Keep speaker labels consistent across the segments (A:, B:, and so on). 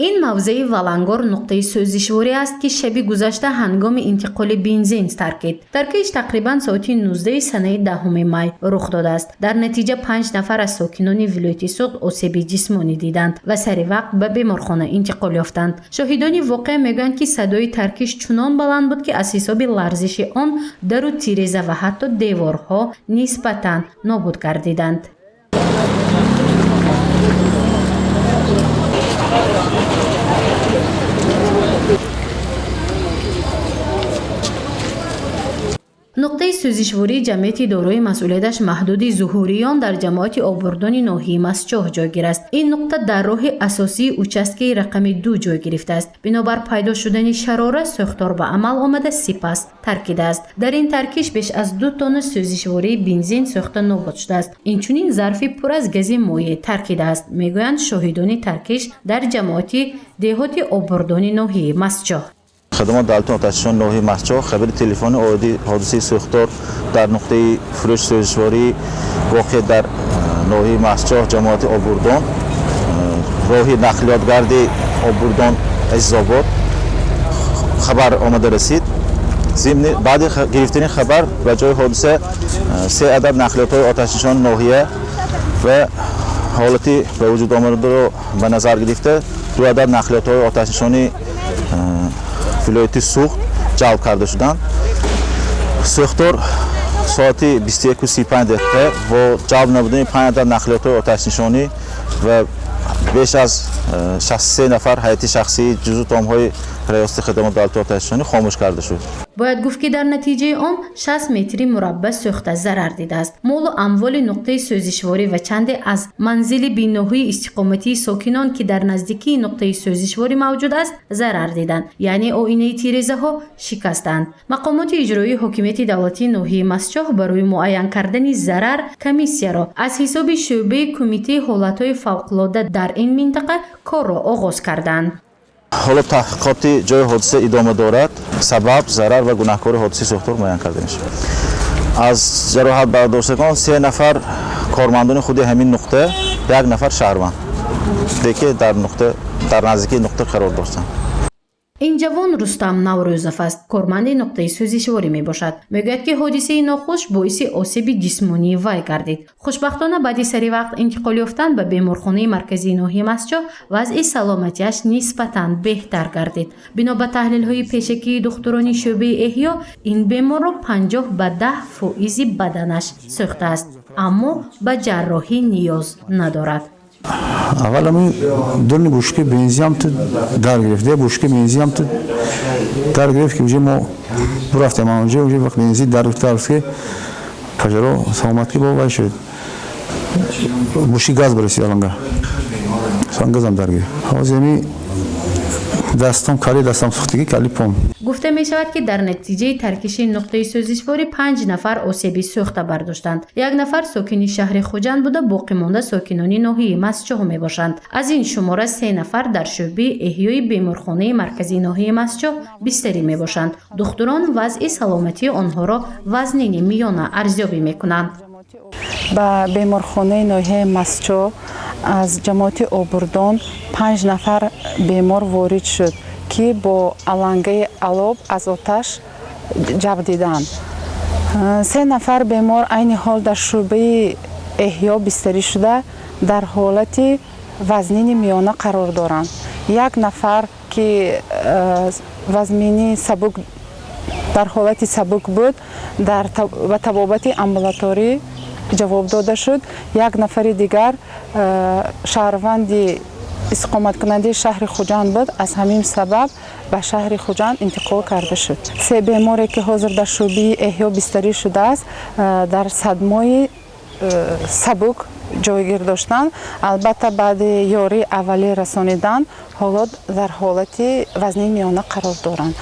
A: Ин мавзеи Валангор нуқтаи сӯзишворӣ аст, ки шаби гузашта ҳангоми интиқоли бензин таркид. Таркиш тақрибан соати 19 санаи 10 май рух додааст. Дар натиҷа 5 нафар аз сокинони вилояти Суғд осеби ҷисмонӣ диданд ва сари вақт ба беморхона интиқол ёфтанд. Шоҳидони воқеа мегӯянд, ки садои таркиш чунон баланд буд, ки аз ҳисоби ларзиши он дару тиреза ва ҳатто деворҳо нисбатан нобуд гардиданд. Нуқтаи сӯзишвории ҷамъияти дорои масъулияташ маҳдуди Зуҳуриён дар ҷамоати Обурдони ноҳияи Мастчоҳ ҷойгир аст. Ин нуқта дар роҳи асосии участкаи рақами 2 ҷой гирифтааст. Бинобар пайдо шудани шарора сӯхтор ба амал омада, сипас таркидааст. Дар ин таркиш беш аз 2 тонна сӯзишвории бензин сӯхта нобуд шудааст. Инчунин зарфи пур аз гази моеъ таркидааст, мегӯянд шоҳидони таркиш дар ҷамоати деҳоти Обурдони ноҳияи Мастчоҳ.
B: Хидмат давлати оташнишон ноҳияи Мастчоҳ хабари телефонӣ оиди ҳодисаи сӯхтор дар нуқтаи фурӯши сӯзишворӣ воқеъ дар ноҳияи Мастчоҳ, ҷамоати Обурдон, роҳи нақлиётгарди Обурдон Азизобод хабар омада расид. Зимни баъди гирифтани хабар ба ҷои ҳодиса 3 адад нақлиётҳои оташнишони ноҳия ва ҳолати ба вуҷуд омадаро ба назар гирифта 2 адад нақлиётҳои оташнишони вилояти Суғд ҷалб карда шуданд. Сӯхтор соати 21:35 дақиқа бо ҷалб намудани 5 адад нақлиётҳои оташнишонӣ ва беш аз 63 нафар ҳайати шахсии ҷузъу томҳои раёсати хидмати давлати оташнишонӣ хомӯш карда шуд.
A: Бояд гуфт, ки дар натиҷаи он 60 метри мураббаъ сӯхта зарар дидааст. Молу амволи нуқтаи сӯзишворӣ ва чанде аз манзили биноҳои истиқоматии сокинон, ки дар наздикии нуқтаи сӯзишворӣ мавҷуд аст, зарар диданд, яъне оинаи тирезаҳо шикастанд. Мақомоти иҷроии ҳокимияти давлатии ноҳияи Мастчоҳ барои муайян кардани зарар комиссияро аз ҳисоби шӯъбаи кумитаи ҳолатҳои фавқулодда дар ин минтақа корро оғоз карданд.
B: Ҳоло таҳқиқоти ҷои ҳодиса идома дорад. Сабаб, зарар ва гунаҳкори ҳодисаи сӯхтор муайян карда мешавад. Аз ҷароҳат бардоштагон 3 нафар кормандони худи ҳамин нуқта, 1 нафар шаҳрванд, ки дар наздикии нуқта қарор доштанд.
A: Ин ҷавон Рустам Наврӯзов аст, корманди нуқтаи сӯзишворӣ мебошад. Мегӯяд, ки ҳодисаи нохуш боиси осеби ҷисмонии вай гардид. Хушбахтона, баъди сари вақт интиқол ёфтан ба беморхонаи марказии ноҳияи Мастчоҳ вазъи саломатиаш нисбатан беҳтар гардид. Бино ба таҳлилҳои пешакии духтурони шӯъбаи эҳё, ин беморро 50 ба 10 фоизи баданаш сӯхтааст, аммо ба ҷарроҳӣ ниёз надорад.
C: Аввал ҳамин дуни бушки бензиам ту дар гирифт, де бушки бензиам ту дар гирифт, ки уже мо бурафтем онҷо, уже вақт бензин дар гирифт, ки пожаро саломат ки бо вай шуд. Бушки газ барасид аланга. Сан газам дар гирифт. Ҳозир ҳамин дастам кали дастам сӯхтагӣ, кали пом.
A: Гуфта мешавад, ки дар натиҷаи таркиши нуқтаи сӯзишворӣ 5 нафар осеби сӯхта бардоштанд. 1 нафар сокини шаҳри Хуҷанд буда, боқимонда сокинони ноҳияи Мастчоҳ мебошанд. Аз ин шумора 3 нафар дар шӯъбаи эҳёи беморхонаи марказии ноҳияи Мастчоҳ бистарӣ мебошанд. Духтурон вазъи саломатии онҳоро вазнини миёна арзёбӣ мекунанд.
D: Ба беморхонаи ноҳияи Мастчоҳ аз ҷамоати Обурдон 5 нафар бемор ворид шуд, ки бо алангаи алоб аз оташ ҷаб диданд. 3 нафар бемор айни ҳол дар шӯъбаи эҳё бистарӣ шуда, дар ҳолати вазнини миёна қарор доранд. 1 нафар, ки вазмини сабук дар ҳолати сабук буд, ба табобати амбулаторӣ ҷавоб дода шуд. 1 нафари дигар шаҳрванди истиқоматкунандаи шаҳри Хуҷанд буд, аз ҳамин сабаб ба шаҳри Хуҷанд интиқол карда шуд. 3 беморе, ки ҳозир дар шӯъбаи эҳё бистарӣ шудааст, дар садмои сабук ҷойгир доштанд. Албатта, баъди ёрии аввалӣ расонидан ҳоло дар ҳолати вазнии миёна қарор доранд.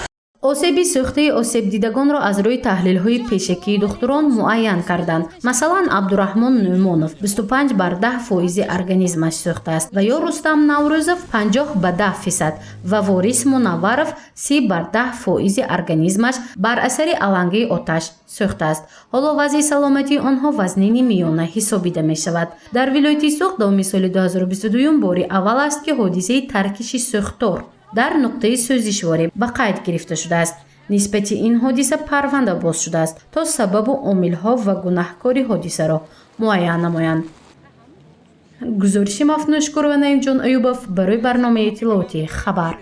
A: Осеби сӯхтаи осебдидагонро аз рӯи таҳлилҳои пешакии духтурон муайян карданд. Масалан, Абдураҳмон Нӯъмонов 25 бар 10 фоизи организмаш сӯхтааст ва ё Рустам Наврӯзов 50 ба 10 фисад ва Ворис Мунавваров 30 бар 10 фоизи организмаш бар асари алангаи оташ сӯхтааст. Ҳоло вазъи саломатии онҳо вазнини миёна ҳисобида мешавад. Дар вилояти Суғд давоми соли 2022 бори аввал аст, ки ҳодисаи таркиши сӯхтор дар нуқтаи сӯзишворӣ ба қайд гирифта шудааст. Нисбати ин ҳодиса парванда боз шудааст, то сабабу омилҳо ва гунаҳкори ҳодисаро муайян намоянд. Гузориши Мафнушкур ва Наимҷон Аюбов барои барномаи иттилоотии «Хабар».